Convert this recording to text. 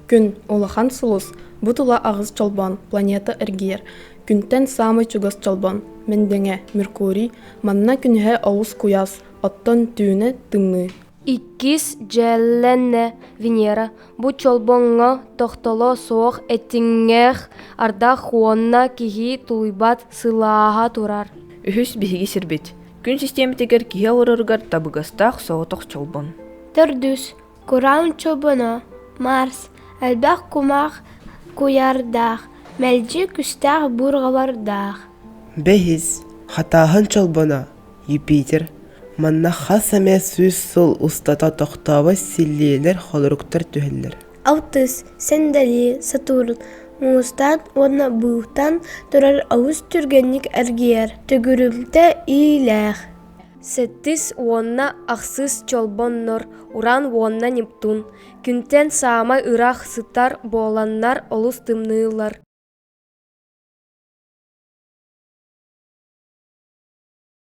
Күн, улахан сулус, бу тула аҕыс чолбон, планета эргийэр. Күнтэн саамай чугас чолбон, Мэндэҥэ, Меркурий, манна күнүһэ олус куйаас, оттон түүнэ тымныы. Иккис дьэллэннэ Венера бу чолбоҥҥо тохтоло суох этиҥҥэх ардах уонна киһи тулуйбат сылааһа турар. Үһүс биһиги сирбит. Күн систиэмэтигэр киһи олороругар табыгастаах соҕотох чолбон. Төрдүс Кураан чолбоно Марс элбэх кумах куйаардаах, мэлдьи күүстээх буурҕалардаах. Бэһис Хатааһын чолбоно Юпитер манна хас эмэ сүүс сыл устата тохтообот силлиэлэр холоруктар түһэллэр. Алтыс, Сэндэлии, Сатурн муустаан уонна быылтан турар олус түргэнник эргийэр, төгүрүмтэ иилээх. Сэттис уонна ахсыс чолбоннор Уран уонна Нептун күнтэн саамай ыраах сытар буоланнар олус тымныылар.